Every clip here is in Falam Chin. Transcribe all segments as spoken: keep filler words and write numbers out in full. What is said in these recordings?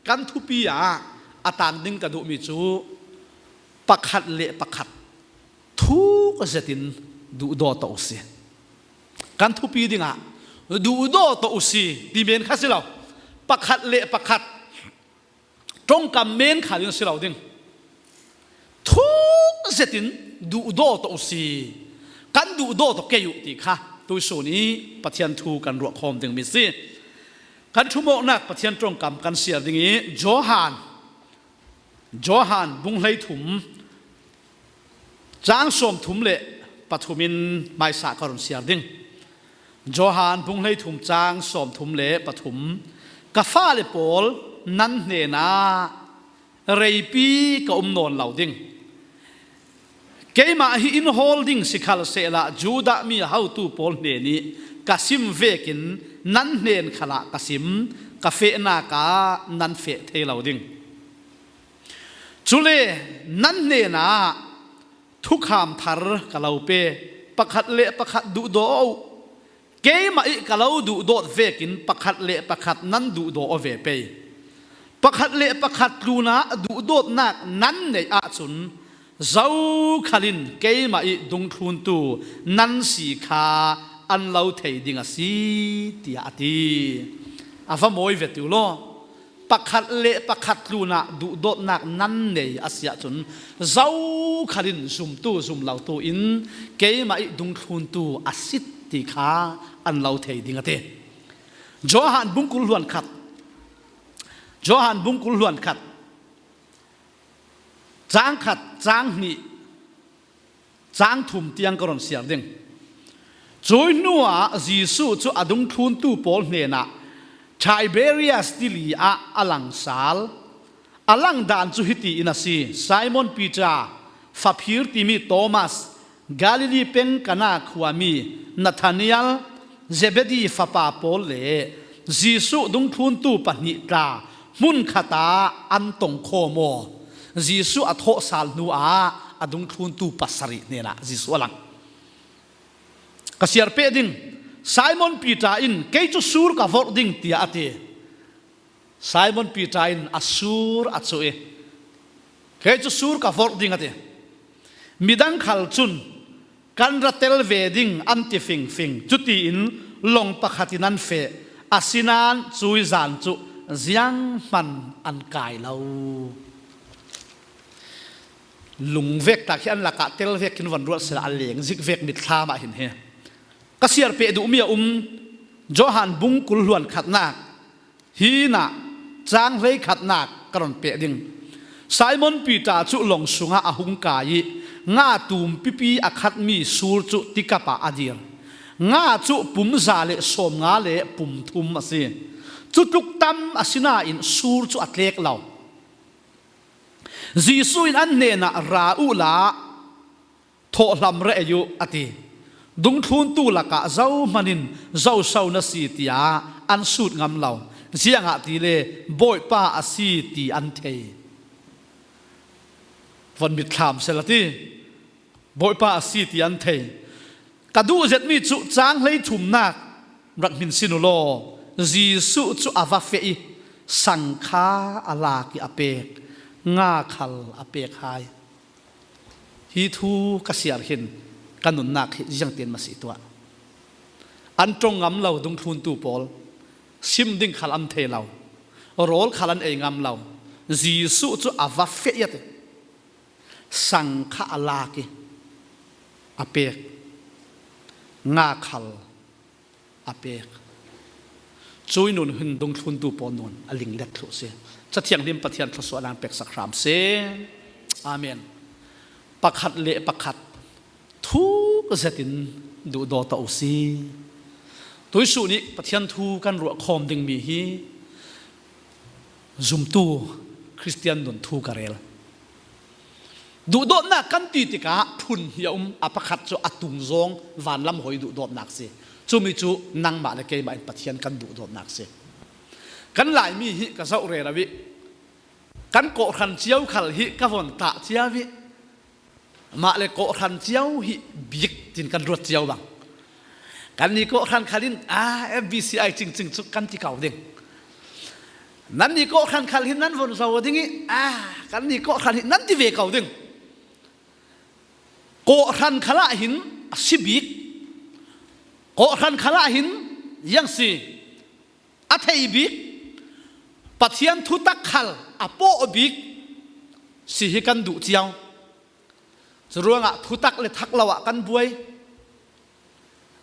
Kan thupi ah a tang ding ka duhmi cu pakhat le pakhat thuk zetin duhdaw tawh u si. Kan thupi dingah duhdaw tawh u si ti men kha si lo. Pakhat le pakhat ṭongkam men kha ding si lo ding. Thuk zetin duhdaw tawh u si. Kan duhdaw tawh kei uh ti kha tuisun i Pathian thu kan ruahkhawm dingmi si. Kan thumawknak Pathian ṭongkam kan siar ding i Johan, Johan bung hleithum, cang sawmthum le pathum in hmaisa ka run siar ding. Johan bung hleithum cang sawmthum le pathum, ka fale pawl, nan hnenah reipi ka um nawn lo ding. Keimah hi in hawl ding si khal sehla Judah mi hotu pawl hnenih ka sim vekin nan hnen khalah ka sim, ka fehnak ah nan feh thei lo ding. Cule nan hnenah thukham thar ka lo pe, pakhat le pakhat duhdaw aw uh. Keimah i ka lo duhdawt vekin pakhat le pakhat nan duhdaw aw ve pei. Pakhat le pakhat tlunah duhdawtnak nan neih ahcun zokhal in keimah i dungthluntu nan si kha an lo thei ding a si, tiah a ti. A va mawi ve ti uh law. Pakhat le pakhat tlunah duhdawtnak nan nei a si ahcun zokhal in zumtu zumlotu in keimah i dungthluntu a si ti kha an lo thei ding a ti. Johan bungkul hluan khat, Johan bungkul hluan khat, cang khat, cang hnih, cang thum tiang ka run siar ding. Cuih hnuah Jesuh cu a dungthluntu pawl hnenah Tiberias tili ah a lang sal. A lang dan cu hiti in a si: Simon Peter, Faphir timi Thomas, Galilee peng Kana khuami Nathanael, Zebedi fapa pawl le Jesuh dungthluntu pahnih tla hmunkhat ah an tongkhawm aw. Jesuh a thawhsal hnuah a dungthluntu pasarih hnenah Jesuh a lang. Ka siar peh ding. Simon Peter in, "Kei cu sur ka vorh ding," tiah a ti. Simon Peter in a sur a cuh i, "Kei cu sur ka vorh ding," a ti. Midang khal cun, "Kan ra tel ve ding," an ti fingfing. Cutiin lawng pakhat in an feh, asinain cuih zan cu zianghman an kai lo. Lungvek tak hi an lakah tel vek khin von ruat sila a leng zik vek mitthlam ah hin hi. Ka siar peh duhmi a um. Johan bungkul hluan khatnak, hinah cang hleikhatnak ka run peh ding. Simon Peter cu lawng sungah a hung kai i nga tum pipi a khatmi sur cu tikap ah a dir. Nga cu pum za le sawmnga le pum thum a si. Cutluk tam a si nain sur cu a tlek lo. Jesuh in an hnenah, "Ra uhla thawhhlam ra ei uh," a ti. Dungthluntu lakah zohman in, "Zoso na si?" tiah an sut ngam lo. Ziangahtile Bawipa a si ti an thei. Von mitthlam sel a ti. Bawipa a si ti an thei. Ka duh zetmi cu cang hleithumnak rak hmin sin u law, Jesuh cu a va feh i sang kha a lak i a pek, nga khal a pek hai. Hi thu ka siar hin ka nunnak hi ziangtin ma si tuah. An ṭong ngam lo dungthluntu pawl, sim ding khal an thei lo, rawl khal an ei ngam lo. Jesuh cu a va feh i a ti. Sang kha a lak i a pek, nga khal a pek. Cuih nun hin dungthluntu pawl nun a linglet thluh si. Cathianghlim Pathian thluasuah nan peksak hram si. Amen. Pakhat le pakhat thuk zetin duhdaw tawh u si. Tuihsun ih Pathian thu kan ruahkhawm dingmi hi zumtu Khristian nun thu ka rel. Duhdawtnak kan ti tikah phun hi a um, a pakhat cu a tung zawng vanlam hawi duhdawtnak si. Cumi cu nangmah le keimah in Pathian kan duhdawtnak si. Kan Laimi hi ka zoh rero ih, kan kawhhran cio khal hi ka von tah cio ih, mah le kawhhran cio hi bik tin kan ruat cio bang. Kan ni kawhhran khal in, "Ah, F B C I cingcing cu," kan ti ko ding. Nannih kawhhran khal hin nan von zo ding ih, a, kannih kawhhran hi nan ti ve ko ding. Kawhhran khalah hin a si bik, kawhhran khalah hin ziang si a thei bik, Pathian thutak khal a pawh bik si hi kan duh cio. Curuangah thutak le thak lo ah kan buai.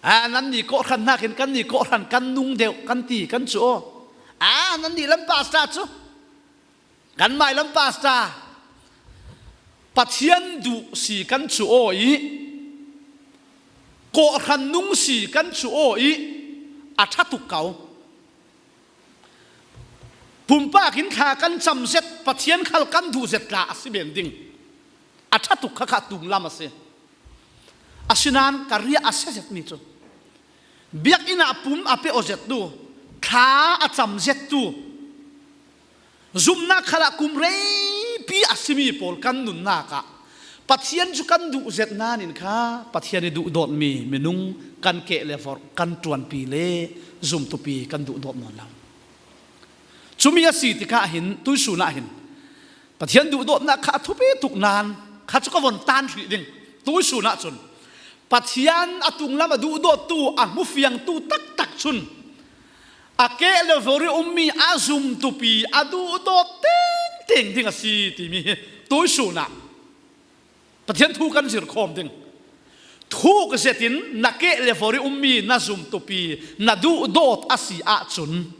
A, nannih kawhhran hnakin kannih kawhhran kan nung deuh kan ti kan cu aw. A, nannih lam pasta cu, kan mai lam pasta, Pathian duh si kan cu aw ih kawhhran nung si kan cu aw ih a ṭha tuk ko. Pumpak in thla kan cam zet, Pathian khal kan duh zet tla a si men ding. A ṭha tuk kha kha tunglam a si. Asinain ka riah a sia zetmi cu biakinn ah pum a pe aw zettu, thla a cam zettu, zumnak khalah kum reipi a simi pawl kan nunnak ah Pathian cu kan duh zet nain kha Pathian ih duhdawtmi minung kan keh le vorh, kan ṭuanpi le zumtupi kan duhdawt nawn lo. Cumi a si tikah hin tuihsun ah hin Pathian duhdawtnak kha a thupi tuk nain kha cu ka von tan hrih ding. Tuihsun ah cun Pathian a tunglam a duhdawttu, a hmufiangtu taktak cun a keh le vorh ih ummi a zumtupi a duhdawt tengteng ding a si timi hi tuihsun ah Pathian thu kan zirkhawm ding. Thuk zetin na keh le vorh ih ummi na zumtupi na duhdawt a si ahcun,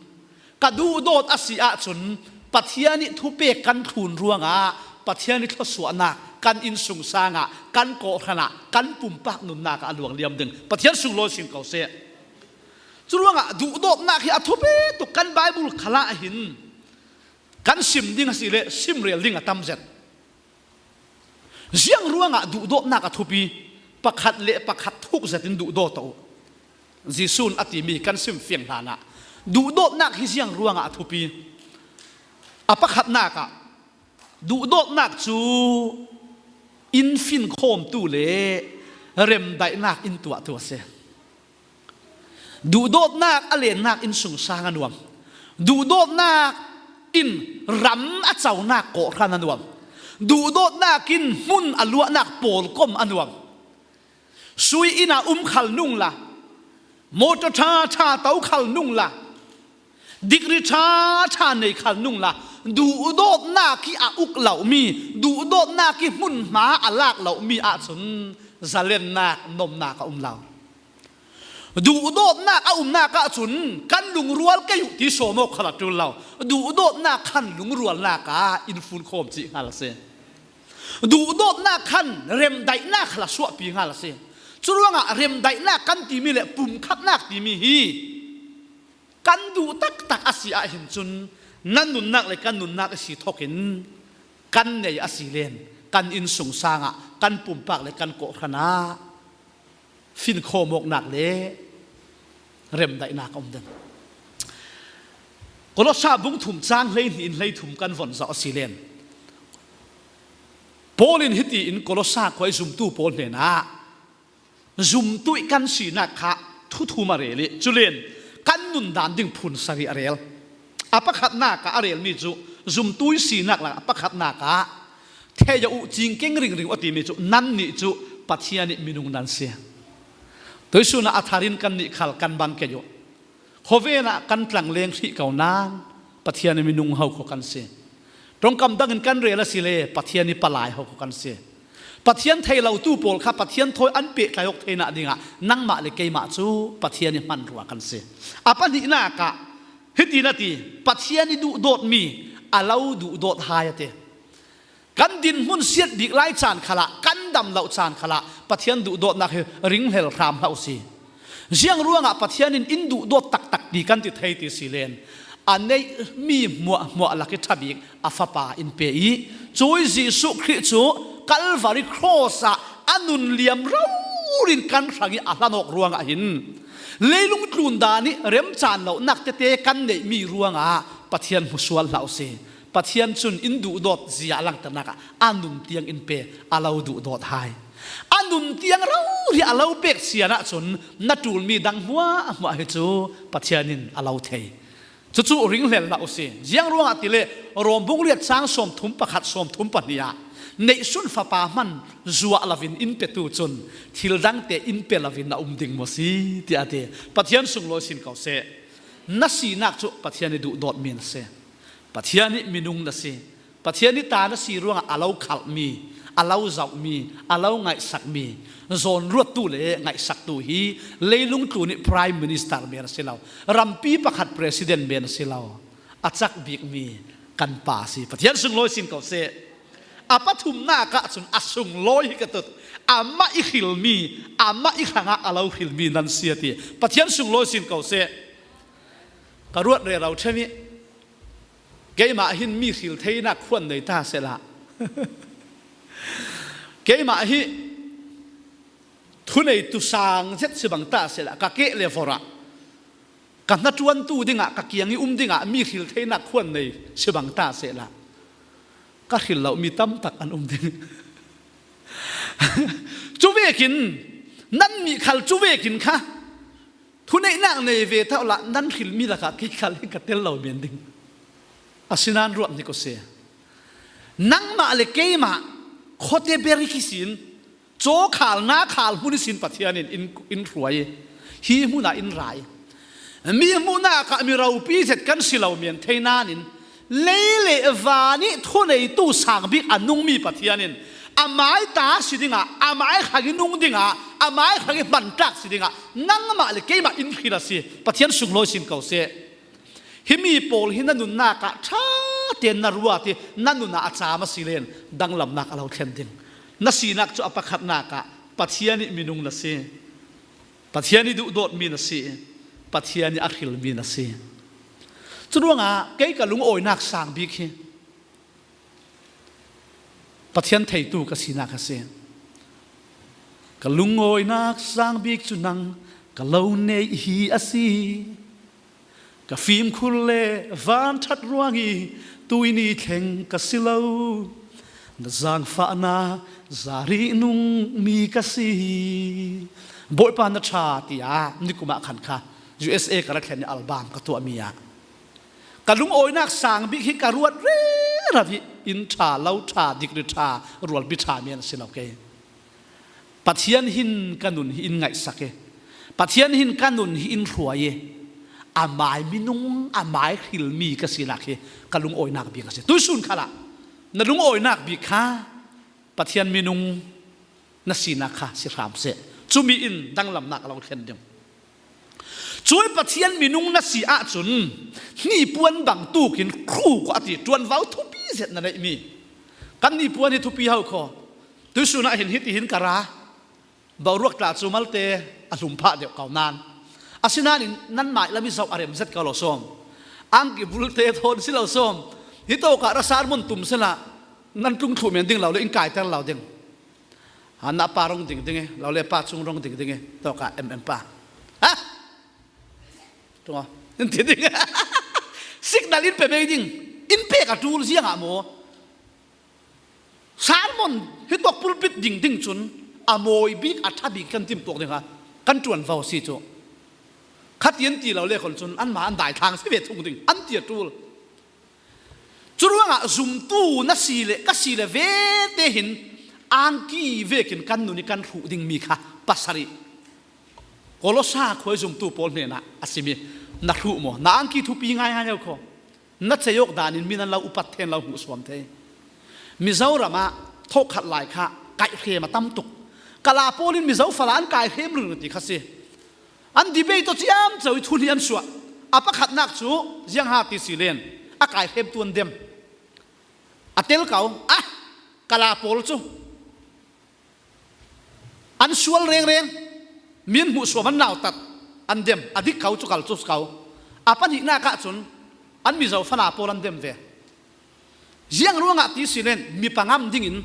ka duhdawt a si ahcun, Pathian ih thupek kan thlun ruangah Pathian ih thluasuahnak kan innsungsang ah, kan kawhhran ah, kan pumpak nunnak ah a luang liam ding. Pathian sunglawi sin ko seh. Curuangah duhdawtnak hi a thupi tuk. Kan Baibal khalah hin kan sim ding a si le sim rel ding a tam zet. Ziang ruangah duhdawtnak a thupi? Pakhat le pakhat thuk zetin duhdawt aw uh. Jesuh in a timi kan sim fiang hlanah duhdawtnak hi ziang ruangah a thupi? A pakhatnak ah duhdawtnak cu in finkhawmtu le remdaihnak in tuahtu a si. Duhdawtnak a lennak innsungsang a nuam. Duhdawtnak in ram a conak kawhhran a nuam. Duhdawtnak in hmun a luahnak pawlkom a nuam. Sui inn ah um khal nung la, motor ṭha ṭha to khal nung la, degree ṭha ṭha nei khal nung la, duhdawtnak ih a uk lomi, duhdawtnak ih hmunhma a lak lomi ahcun zalennak, nomnak a um lo. Duhdawtnak a umnak ahcun kan lungrual kei uh ti sawm awk khal a ṭul lo. Duhdawtnak khan lungrualnak ah in funkhawm cih hngal a si. Duhdawtnak khan remdaihnak khal a suahpi hngal a si. Curuangah remdaihnak kan timi le pumkhatnak timi hi kan duh taktak a si ahhin cun, nan nunnak le kan nunnak a si thokin kan nei a si len kan innsungsang ah, kan pumpak le kan kawhhran ah finkhawm awknak le remdaihnak a um ding. Kolosa bung thum cang hleihnih in hleithum kan von zoh a si len, Paul in hitiin Kolosa khua ih zumtu pawl hnenah zumtu ih kan sinak kha thuthum a rel ih, culen kan nundan ding phun sarih a rel. A pakhatnak ah a relmi cu zumtu ih sinak lakah a pakhatnak ah, thei aw uh, cingkeng ringring uh a timi cu, nannih cu Pathian ih minung nan si. Tuihsun ah a thar in kannih khal kan ban kei uh. Khuavel ah kan tlangleng hrih ko nain Pathian ih minung hokhaw kan si. Ṭongkam dangin kan rel a si le Pathian ih palai hokhaw kan si. Pathian thei lotu pawl kha Pathian thawi an pehtlai awk theinak dingah nangmah le keimah cu Pathian ih hmanrua kan si. A pahnihnak ah hitin a ti, Pathian ih duhdawtmi a lo duhdawt hai a ti. Kan dinhmun siat bik lai caan khalah, kan dam loh caan khalah Pathian duhdawtnak hi ringhlel hram hlah uhsi. Ziang ruangah Pathian in in duhdawt taktak ti kan ti thei ti si len, a neihmi hmuahhmuah lak ih ṭha bik a Fapa in pe ih, cuih Jesuh Khrih cu Kalvari cross ah a nun liam rori in kan hrangih a hlan awk ruangah hin leilung tlun dan ih remcaan lonak tete kan neihmi ruangah Pathian hmusual hlah uhsi. Pathian cun in duhdawt zia a langternak ah a nun tiang in pe, a lo duhdawt hai. A nun tiang rori a lo pek sian ahcun na ṭulmi dang hmuahhmuah hi cu Pathian in a lo thei. Cucu ringhlel hlah u si. Ziang ruangah ti le, Rom bung riat cang sawmthum pakhat, sawmthum pahnih ah, neihsun fapa hman zuah lovin in petu cun thil dangte in pe lovin a um ding maw si, tiah a ti. Pathian sunglawi sin ko seh. Na sinak cu Pathian i duhdawtmi na si. Pathian i minung na si. Pathian i ta na si ruangah a lo khalhmi, a lo zohmi, a lo ngaihsakmi, zawnruattu le ngaihsaktu hi leilung tlun i Prime Minister men a si lo, rampi pakhat President men a si lo, a cak bikmi kan Pa a si. Pathian sunglawi sin ko seh. A pathumnak ah cun a sunglawi hi ka tut. Amah i hrilmi, amah i hrangah a lo hrilmi nan si a ti. Pathian sunglawi sin ko seh. Ka ruat rero ṭheu i, keimah hin mi hril theinak khuan nei ta sehla, keimah hi thuneitu sang zet si bang ta sehla, ka keh le vorh ah ka hnaṭuantu dingah, ka kiang i um dingah mi hril theinak khuan nei si bang ta sehla, ka hril lomi tam tak an um ding. Cuvekin nannih khal cuvekin kha thuneihnak nei ve ta uhla, nan hrilmi lakah kei khal hi ka tel lo men ding. Asinain ruat hnik u sih. Nangmah le keimah khuate ber ihsin, cawkhal nakhal hmun ihsin Pathian in in, in hruai i, hi hmunah in ra i, mi hmuhnak ah mi ropi zet kan si lo men thei nain, lei le van i thuneitu sang bik a nungmi Pathian in amai ta si dingah, amai hrang i nung dingah, amai hrang i hmantlak si dingah nangmah le keimah in hril a si. Pathian sunglawi sin ko seh. Himi pawl hi na nunnak ah ṭha tein na ruat i, na nun ah a cam a si len danglamnak a lo thlen ding. Na sinak cu a pakhatnak ah Pathian i minung na si. Pathian i duhdawtmi na si. Pathian i a hrilmi na si. Curuangah kei ka lungawinak sang bik hi Pathian theitu ka sinak a si. Ka lungawinak sang bik cu nang ka lo neih hi a si. Ka fimkhur le van ṭhat ruang i tuini thleng ka si lo. Na zaangfahnak zari nungmi ka si. Bawipa na ṭha, tiah nikum ah khan kha U S A ka ra thlen i album ka tuahmi ah ka lungawinak sang bik hi ka ruat rero i, inn ṭha, lo ṭha, degree ṭha, rualpi ṭha men a si lo kei. Pathian hin ka nun hi in ngaihsak i, Pathian hin ka nun hi in hruai i, amai minung, amai hrilmi ka sinak hi ka lungawinak bik a si. Tuihsun khalah na lungawinak bik kha Pathian minung na sinak kha si hram seh. Cumi in danglamnak a lo thlen ding. Cui Pathian minung na si ahcun hnipuan bang tukin hruk a ti, ṭuanvo thupi zet na neihmi. Kan hnipuan hi thupi ho kho. Tuihsun ah hin hitihin ka ra. Boruak tla cu malte a hlum phah deuh ko nan. Asinain nanmah lam i zoh a rem zet ko lo sawm. Angki bulte thawn si lo sawm. Hitawk ah ra sermon tum sehla nan tlung thluh men ding lo le in kaiter lo ding. Ha, na pa rong ding ding e, lo le pa chung rong ding ding e, tawk ah em em pa. Ha? Tung aw. In ti ding. Signal in pe bei ding. In pek a ṭul ziang ah maw? Sermon hitawk pulpit ding ding cun a mawi bik, a ṭha bik kan timtuak ding ha. Kan ṭuanvo si cu. Kha ti an ti lo le khon cun anmah an daithlang si ve thung ding. An ti a ṭul. Curuangah zumtu na si le ka si le vete hin angki vekin kan nun i kan hruh dingmi kha pasarih Kolosa khua i zumtu pawl hnenah a simi na hruh maw? Na angki thupi ngaingai lo kho. Na ceiawk danin mi nan lo upat thei, an lo hmuhsuam thei. Mizoram ah thawhkhat lai kha kaihhrem a tam tuk. Kala pawl in Mizo fala an kaihrem ringring ti kha si. An debate tawh ciamco i thu hnih an suah. A pakhatnak cu ziangha ti si len a kaihremtu an dem. A tel ko, ah, Kala pawl cu an sual rengreng, mi an hmuhsuam, an nautat, an dem, a dik ko cu kal cu ko. A pahnihnak ahcun an Mizo fala pawl an dem ve. Ziang ruangah ti si len mi pangam dingin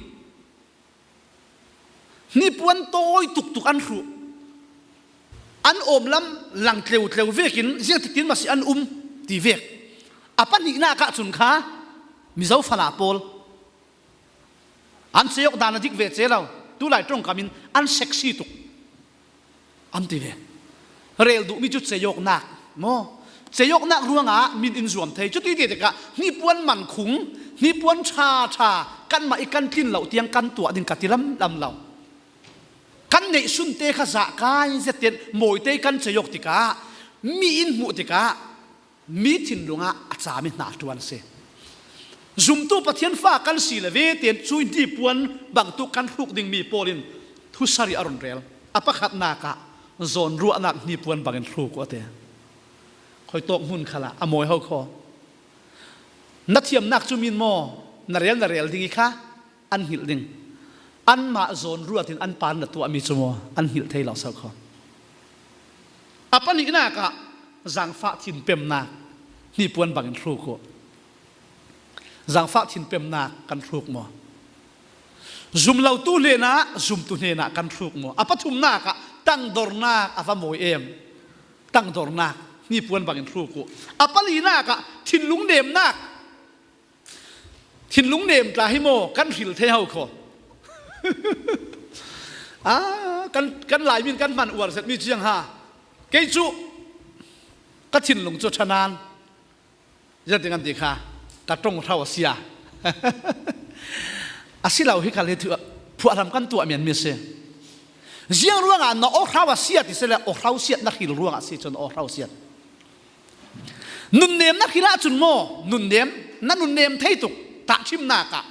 hnipuan tawi tuktuk an hruh. An awmlam lang tleutleu vekin ziangtitin masi an um ti vek. A pahnihnak ahcun kha Mizo fala pawl an ceiawk dan a dik ve ce lo. Tulai ṭongkam in an sexy tuk an ti ve. Rel duhmi cu ceiawknak maw? Ceiawknak ruangah min in zuam thei. Cuti te tikah hnipuan mankhung, hnipuan ṭha ṭha kanmah i kan tlin loh tiang kan tuah ding ka ti lamlam lo. Kan neihsunte kha zahkai zetin mawite kan ceiawk tikah, mi in hmuh tikah mi thinlungah a cam i hna ṭuan a si. Zumtu Pathian fa kan si le ve tein cui hnipuan bangtuk kan hruk dingmi Paul in thusari a run rel. A pakhatnak ah zawnruahnak hnipuan bangin hruk uh a ti. Khuitawk hmun khalah a mawi ho kho. Na thiamnak cu min maw, na rel na rel ding i kha an hngilh ding. Anmah zawnruat in an pa na tuahmi cu maw, an hngilh thei lo so kho. A pahnihnak ah zaangfah thinpemnak hnipuan bangin hruk uh. Zaangfah thinpemnak kan hruk maw? Zumlotu hnenah, zumtu hnenah kan hruk maw? A pathumnak ah tangdornak a va mawi em. Tangdornak hnipuan bangin hruk uh. A palinak ah thinlung nemnak. Thinlung nem tla hi maw kan hril thei ho kho. Ah, kan, kan Lai min kan hman uar zetmi ciang ha. Kei cu ka thinlung cu ṭha nan. Ziatin an ti kha, ka ṭong hrau a sia. A si lo hi khal hi thu-, phuahram kan tuah mianmi a si. Ziang ruangah na aw hrau a sia ti seh le, aw hrau siat na hril ruangah a si cun aw hrau siat. Nunnem na hril ahcun maw, nunnem, na nunnem thei tuk, tahṭhimnak ah.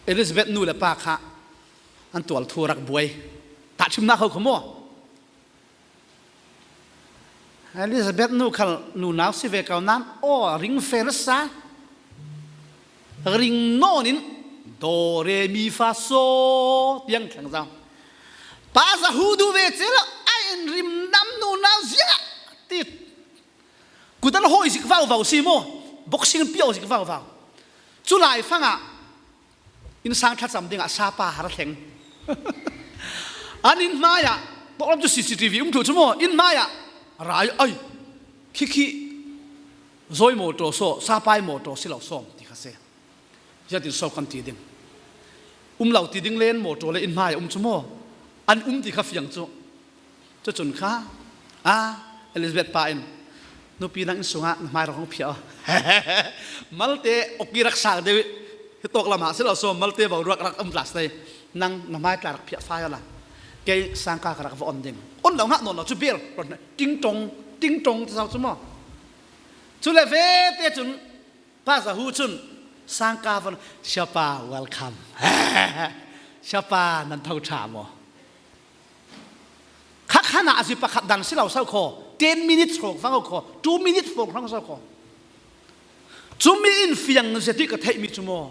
Elizabeth nu le pa kha an tual thu rak buai. Tahṭhimnak ho kha maw? Elizabeth nu khal nunau si ve ko nan, aw, ringfel sa. Ring nawn in, do, re, mi, fa, so, tiang thlang zau. Pa za hu duh ve cil, a in rimdam nunau ziah, ti. Kutan hawi zik vauvau si maw? Boxing piau zik vauvau. Cu laifangah innsang thlacam dingah sapa har a thleng. An inn hmaiah, tawklam cu C C T V um thluh cu maw? Inn hmaiah rai ai, khikhi, zawi mawṭaw saw, sapai mawṭaw si lo sawm ti kha si. Ziatin so kan ti ding? Um lo ti ding len mawṭaw le inn hmai a um cu maw? An um ti kha fiang cu. Cucun kha, a, Elizabeth pa in, nupi nang inn sungah na hmai rak hong phiah aw. Malte awki rak sang deuh i hi tawk lamah si lo so, malte boruak rak um tla si. Nang na hmai tla rak phiah fai aw la. Kei sangka ka rak va on ding. On lo ngah nawn lo cu bel, tingṭong, tingṭong ti zau cu maw? Cu le ve te cun, Pa Zahu cun sangka van, "Siapa, welcome." "Siapa, nan tho ṭha maw?" Kha khan ah a zi pakhat dan si lo so kho, ten minutes hrawng fang kho, two minutes hrawng hrawng so kho. Cumi in fiang zet i ka theihmi cu maw?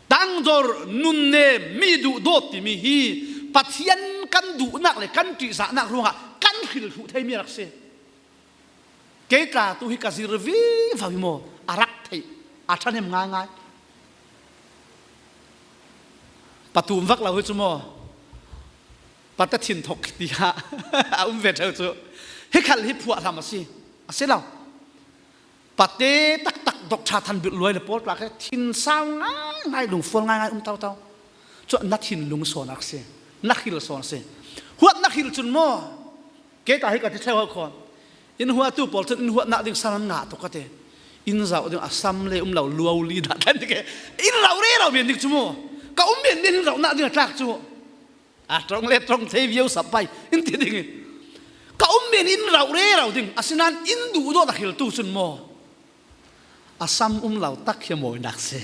Tangdor, nunnem, mi duhdawt timi hi Pathian kan duhnak le kan ṭihzahnak ruangah kan hril hluh theimi a rak si. Kei tla tu hi ka zir vivo hi maw? A rak theih, a ṭhahnem ngaingai. Patum vak lo hi cu maw? Pate thin thok tiah a um ve ṭheu cu. Hi khal hi phuahram a si. A si lo. Pate taktak Doctor Than Bilh Luai le pawl tla khe thin sau ngaingai, lungfual ngaingai um toto. Cu na thinlung sawn a si. Na hril sawn a si. Huat na hril cun maw? Kei ta hi ka ti ṭheu ho kho. Inn huatu pawl cun inn huatnak ding sam an ngah tuk ka ti. Inn zoh ding a sam le um lo, luau li dah kan ti ke. Inn rau rero men ding cu mu. Ka um men men inn rohnak ding a tlak cu. A ṭong le ṭong thei viau sap pai in ti ding i. Ka um men inn rau rero ding. Asinain inn duhdawt a hriltu cun maw? A sam um lo tak hi a mawinak si.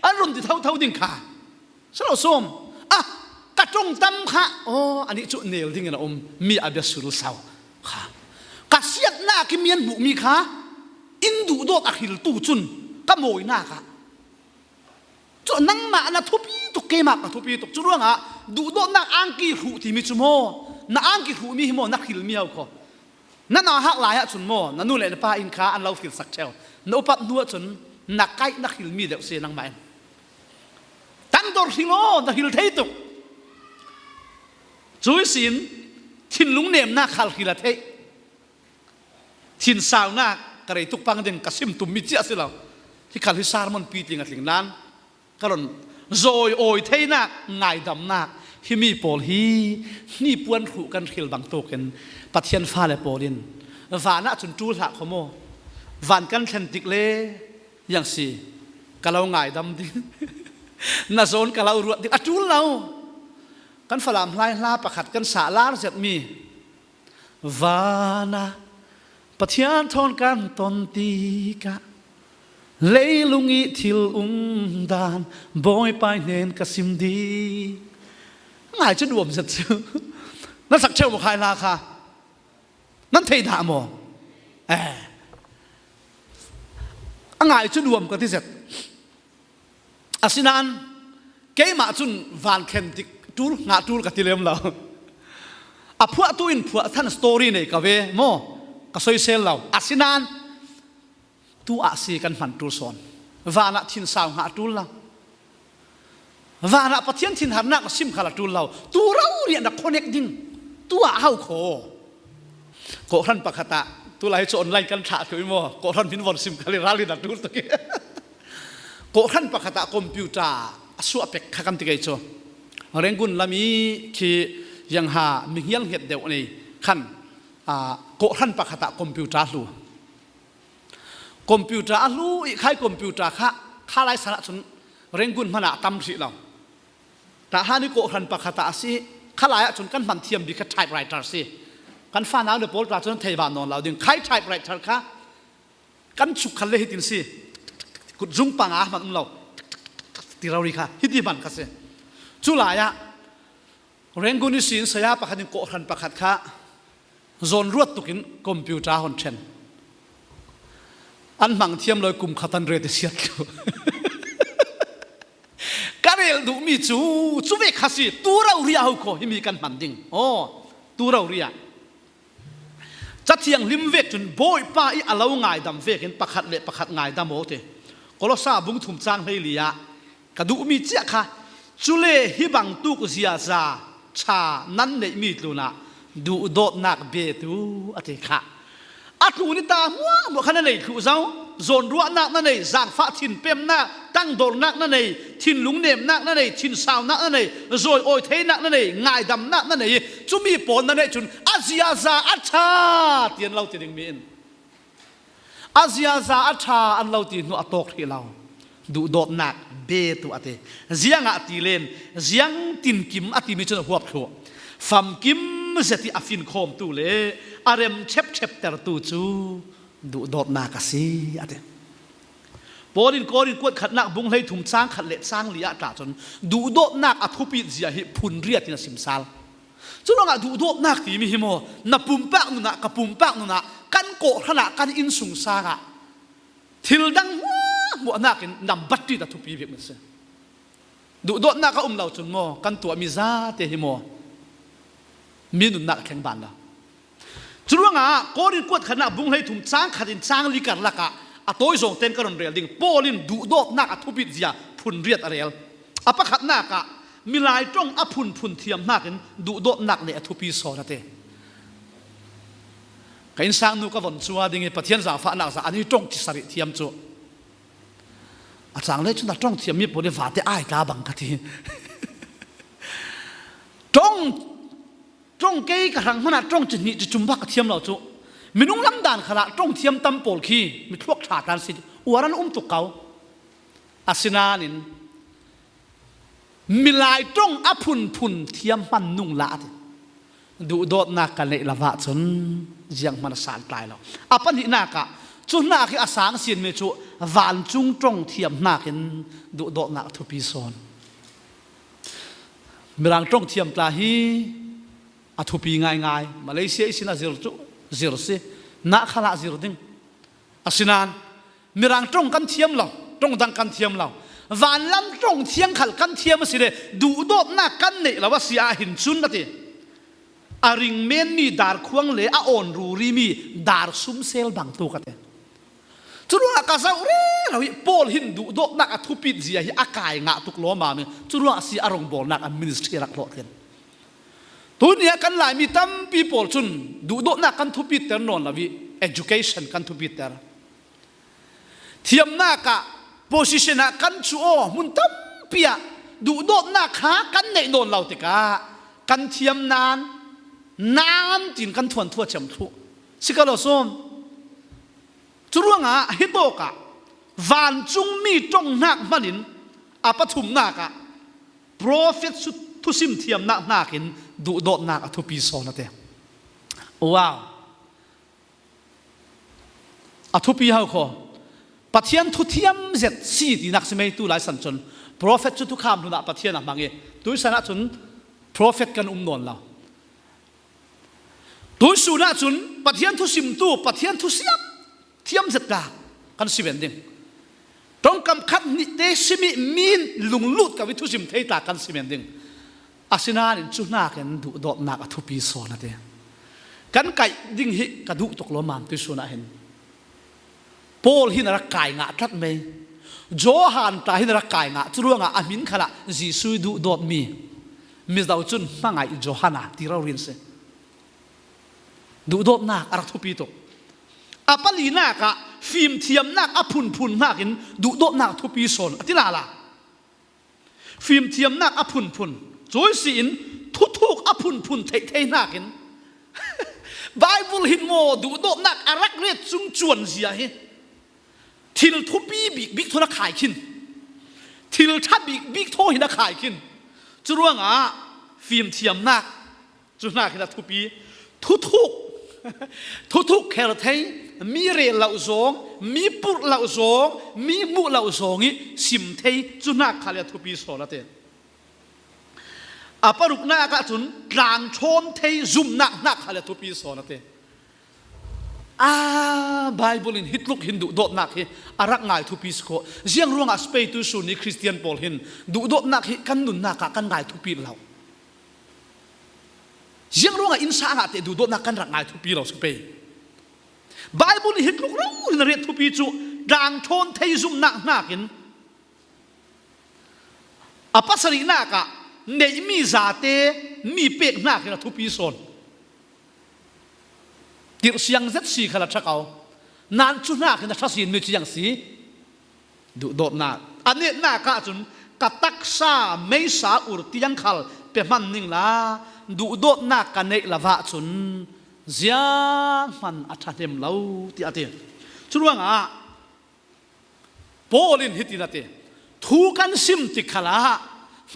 An run ti thotho ding kha. Si lo sawm. Ah, ka ṭong tam kha. Aw, anih cu nel ding in a um. Mi a bia sul sau kha. Ka siatnak i mian hmuhmi kha inn duhdawt a hriltu cun ka mawinak ah. Cu nangmah na thupi tuk, keimah ka thupi tuk. Cu ruangah duhdawtnak angki hruh timi cu maw? Na angki hruhmi hi maw na hrilmi au kho? Na nauhak lai ahcun maw, na nu le na pa in kha an lo hrilsak ṭheu. Na upat hnu ahcun na kaih na hrilmi deuh si nangmah in. Tangdor hril aw, na hril thei tuk. Cui sin thinlung nemnak khal hril a theih. Thinsaunak ka rei tuk pang ding ka sim tummi cia si lo. Hi khal hi sermon pi tling a tling nan. Ka run zawi awi theinak, ngaidamnak, Himi pawl hi hnipuan hruh kan hril bang tukin Pathian fale pawl in vanah cun ṭul hlah kho maw? Van kan thlen tik le, iang si, ka lo ngaidam ding, na zawn ka lo ruat ding, a ṭul lo. Kan Falam Hlai hla pakhat kan sah lar zetmi, vanah Pathian thawn kan ton tikah leilung i thil um dan Bawipa hnen ka sim ding. Ngai cu duam zet cu. Nan sak ṭheu maw khai hla kha? Nan thei dah maw? Eh. A ngai cu duam ka ti zet. Asinain keimah cun van thlen tik ṭul, ngah ṭul ka ti lem lo. A phuahtu in phuah than story nei ka ve maw? Ka soisel lo. Asinain tu ah si kan hman ṭul sawn. Vanah thinsau ngah ṭul lo. Vanah Pathian thinharnak na sim khal a ṭul lo. Tu rori ah na connect ding. Tu ah hau kho. Kawhhran pakhat ah, tu lai cu online kan thlah thluh i maw? Kawhhran min von sim khal i ral in a ṭul tuk i. Kawhhran pakhat ah computer a suah pek kha kan ti kei cu. Rangoon lam i khi ziangha mi hnial hnget deuh nei khan, aa, kawhhran pakhat ah computer a hlu. Computer a hlu i khai computer kha, kha lai san ah cun Rangoon hmanh ah a tam hrih lo. Tahhan i kawhhran pakhat ah a si. Kha lai ah cun kan hman thiam bik kha typewriter si. Kan fanau le pawl tla cun an thei ban nawn lo ding. Khai typewriter kha kan chuk khal le hitin si. Kutzung panga hman um lo. Ti rori kha hiti hman kha si. Cu lai ah Rangoon ihsin saya pakhat in kawhhran pakhat kha zawn ruat tukin computer hon ṭhen. An hmang thiam lo i kum khat an ret i siat thlu. Ka rel duhmi cu, cu ve kha si, tu rori ah ho kho, himi kan hman ding. Aw, tu rori ah. Cathiang hlim vek cun Bawipa i a lo ngaidam vekin pakhat le pakhat ngaidam aw ti. Kolosa bung thum cang hleili ah ka duhmi cia kha, cule hi bangtuk ziaza ṭha nan neihmi tlunah duhdawtnak bet u a ti kha. A tlun i ta hmuahhmuah kha na nei thluh zo. Zawnruahnak na nei, zaangfah thinpemnak, tangdornak na nei, thinlung nemnak na nei, thinsaunak na nei, zawi awi theinak na nei, ngaidamnak na nei i cumi pawl na neih cun a ziaza a ṭha ti an lo ti dingmi in a ziaza a ṭha an lo ti hnu a tawk hrih lo. Duhdawtnak bet u a ti. Ziangah ti len, ziang tinkim a timi cun a huap thluh. Famkim zet i a finkhawmtu le a rem ṭhepṭheptertu cu duhdawtnak a si, a ti. Paul in Korin kuat khatnak bung hleithum cang khat le cang li ah tla cun duhdawtnak a thupit zia hi phunriat in a simsal. Curuangah duhdawtnak timi hi maw, na pumpak nunah, ka pumpak nunah, kan kawhhran ah, kan innsungsang ah thil dang hmuahhmuahnak in nambat ṭit a thupi bik a si. Duhdawtnak a um lo cun maw, kan tuahmi zate hi maw, mi nunnak a thleng ban lo. Curuangah Korin kuat khatnak bung hleithum cang khat in cang li karlak ah a tawi zawng tein ka run rel ding. Paul in duhdawtnak a thupit zia phunriat a rel. A pakhatnak ah milai ṭong a phunphun thiam hnakin duhdawtnak neih a thupi sawn a ti. Ka innsang nu ka von cuah ding i Pathian zaangfahnak zah an i ṭong ci sarih thiam cu a cang le cun a ṭong thiammi pawl i vate ai tla bang ka ti. Ṭong, ṭong kei ka hrang hmanah ṭong ci hnih ci cum bak ka thiam lo cu minung lam dan khalah ṭong thiam tam pawl khi mi thluak ṭha tlan si uar an um tuk ko. Asinain milai ṭong a phunphun thiam hman nung la a ti. Duhdawtnak ka neih lo ahcun zianghman a santlai lo. A pahnihnak ah cu hna khi a sang sinmi cu vancung ṭong thiam hnakin duhdawtnak a thupi sawn. Mirang ṭong thiam tla hi a thupi ngaingai. Malaysia ihsin a zir cu zir si, nah khalah zir ding. Asinain mirang ṭong kan thiam lo, ṭong dang kan thiam lo. Vanlam ṭong thiang khal kan thiam a si le duhdawtnak kan neih lo a si ahhin cun a ti. A ringmenmi dar khuang le a awn rurimi dar sumsel bang tuk a ti. Curuangah ka zoh rero i Paul hin duhdawtnak a thupit zia hi a kai ngah tuk lawmam i curuangah a si a rongbawlnak a ministry a rak hlawh thin. Tuni ah kan Laimi tampi pawl cun duhdawtnak kan thupitter nawn lo i education kan thupitter. Thiamnak ah, position ah kan cuh aw, hmun tampi ah duhdawtnak kha kan neih nawn lo tikah kan thiam nan, nan tiin kan thuanthu a cem thluh. Si ka lo sawm. Curuangah hitawkah vancungmi ṭonghnak hmanin a pathumnakah profet su-, thusim thiamnak hnakin duhdawtnak a thupi sawn a ti. Wow. A thupi hau khaw. Pathian thu thiam zet si tinak si mei tu lai san cun profet cu thukham hlunah Pathian a hmang i tuisan ahcun profet kan um nawn lo. Tuisun ahcun Pathian thusimtu, Pathian thusiam thiam zet ta kan si men ding. Ṭongkam khat hnih te simi mi lunglut ko i thusim thei ta kan si men ding. Asinain cu hnakin duhdawtnak a thupi sawn a ti. Kan kaih ding hi ka duh tuk lawmmam tuisun ah hin. Paul hin a rak kai ngah tlat mei. Johan ta hin a rak kai ngah. Curuangah a hmin khalah Jesuh ih duhdawtmi Mizo cun hmangaih Johan a ti rori an si. Duhdawtnak a rak thupi tuk. A palinak ah fimthiamnak a phunphun hnakin duhdawtnak a thupi sawn a ti lala. Fimthiamnak a phunphun. Cuih si in thuthuk a phunphun theih thei hnakin Baibal hin maw duhdawtnak a rak ret cung cuan zia hi. Thil thupi bikbik thawn a khai khin. Thil ṭha bikbik thawn hin a khai khin. Curuangah fimthiamnak cu hnakin a thupi. Thuthuk, thuthuk kher thei, mi rel lo zawng, mi purh lo zawng, mi muh lo zawng ih sim thei cu hnak kha le a thupi sawn a ti. A paruknak ahcun tlangṭhawn thei zumnak hnak kha le a thupi sawn a ti. A Baibal in hitluk hin duhdawtnak hi a rak ngai thupi si khawh. Ziang ruangah Spain tuisun ih Khristian pawl hin duhdawtnak hi kan nunnak ah kan ngai thupi lo. Ziang ruangah inn sang ah teh duhdawtnak kan rak ngai thupi lo si pei. Baibal nih hitluk rori in a riat thupi cu tlangṭhawn thei zumnak hnakin a pasarihnak ah neihmi zate mi pek hnakin a thupi sawn. Tirhsiang zet si kha la ṭha ko. Nan cu hnakin a ṭha sinmi cu ziang si. Duhdawtnak. A netnak ahcun ka taksa meisa ur tiang khal pe hman ning la, duhdawtnak ka neih lo ahcun zianghman a ṭhahnem lo, tiah a ti. Curuangah Paul in hitin a ti, thu kan sim tik khalah,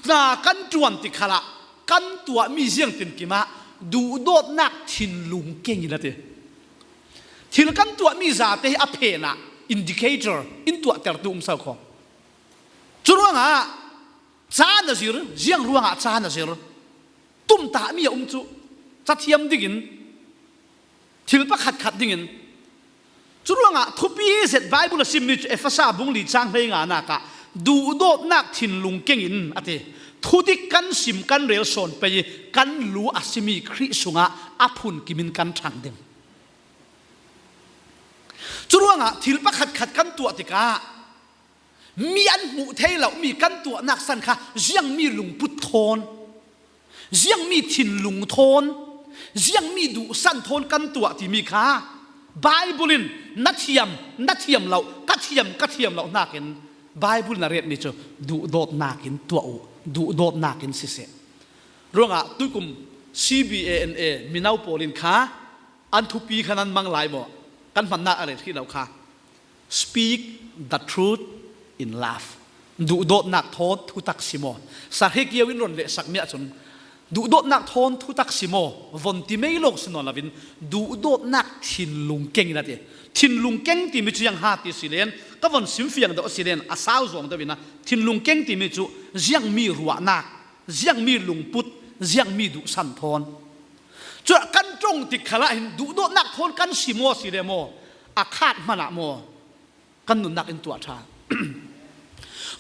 hna kan ṭuan tik khalah, kan tuahmi ziangtinkim ah duhdawtnak thinlung keng in a ti. Thil kan tuahmi zate hi a phen ah indicator in tuahtertu um so kho. Curuangah ca na zir, ziang ruangah ca na zir? Tumtahmi a um cu, cathiam dingin, thil pakhatkhat dingin. Curuangah thupi zet Baibal a simmi cu Efesa bung li cang hleinganak ah duhdawtnak thinlung keng in a ti. Thudik kan sim kan rel sawn pei ih kan lu a simi Khrih sungah a phunkim in kan ṭhang ding. Curuangah thil pakhatkhat kan tuah tikah mi an hmuh thei lomi kan tuahnak san kha ziangmi lungput thawn, ziangmi thinlung thawn, ziangmi duhsan thawn kan tuah timi kha Baibal in na thiam, na thiam lo, ka thiam, ka thiam lo hnakin Baibal in a retmi cu duhdawtnak in tuah uh, duhdawtnak in siseh. Ruangah tuikum C B A N A mino pawl in kha an thupi kha nan mang lai maw? Kan hmannak a ret hrih lo kha. Speak the truth in love. Duhdawtnak thawn thutak si maw? Sarhekio in ron lehsakmi ahcun duhdawtnak thawn thutak si maw? Von ti mei lawng si nawn loin duhdawtnak thinlung keng in a ti. Thinlung keng timi cu ziang ha ti si len, ka von simfiang deuh a si len, a sau zuang deuh in a, thinlung keng timi cu ziangmi ruahnak, ziangmi lungput, ziangmi duhsan thawn. Cuah kan ṭong tik khalah hin duhdawtnak thawn kan si maw si le maw? A khat hmanah maw? Kan nunnak in tuah ṭha.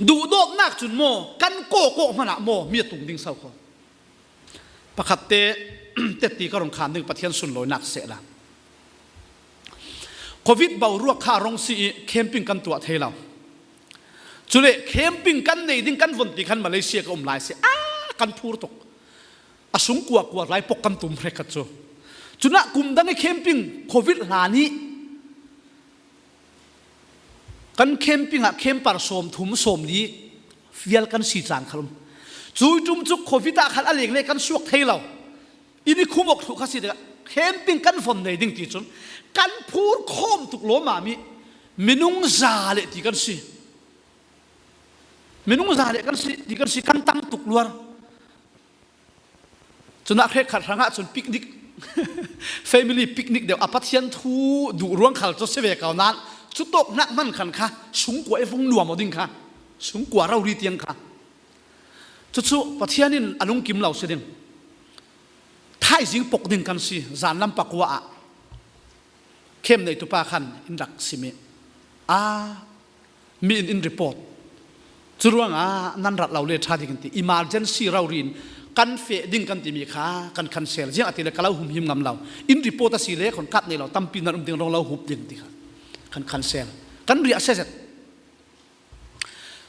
Duhdawtnak cun maw kan kawkawh hmanah maw mi a tung ding so kho? Pakhatte tetti ka rung khan ding, Pathian sunlawinak sehla. Covid boruak kha a rung si ih camping kan tuah thei lo. Cule camping kan nei ding kan von ti khan Malaysia ka um lai si. A kan phur tuk. A sung kuakua lai pok kan tum hrekkhat cu. Cunah kum dang ih camping Covid hlan ih kan camping ah camper sawmthum sawmli vial kan si caan khal um. Cui ṭum cu Covid ah khan a leng le kan suak thei lo. I ni khum awk thluh kha si tikah camping kan von nei ding ti cun kan phur khawm tuk lawm ah mi minung za le ti kan si. Minung za le kan si ti kan si, kan tam tuk luar. Cun ah hrekkhat hrangah cun picnic, family picnic deuh a Pathian thu duh ruang khal cu si ve ko nain cutawk hnak hman khan kha sungkua i vung nuam aw ding kha, sungkua rori tiang kha. Cucu Pathian in a lungkim lo si ding. Thaizing pok ding kan si, zan lam pakua ah. Khem neitu pa khan in rak sim i, a, mi in in report. Cu ruangah nan rat lo le ṭha ding in ti, emergency rori in kan feh ding kan timi kha kan cancel. Ziangahtile ka lo humhim ngam lo. In report a si le khon kat nei lo, tampi nan um ding rong lo hup ding ti kha kan cancel. Kan riah sezet.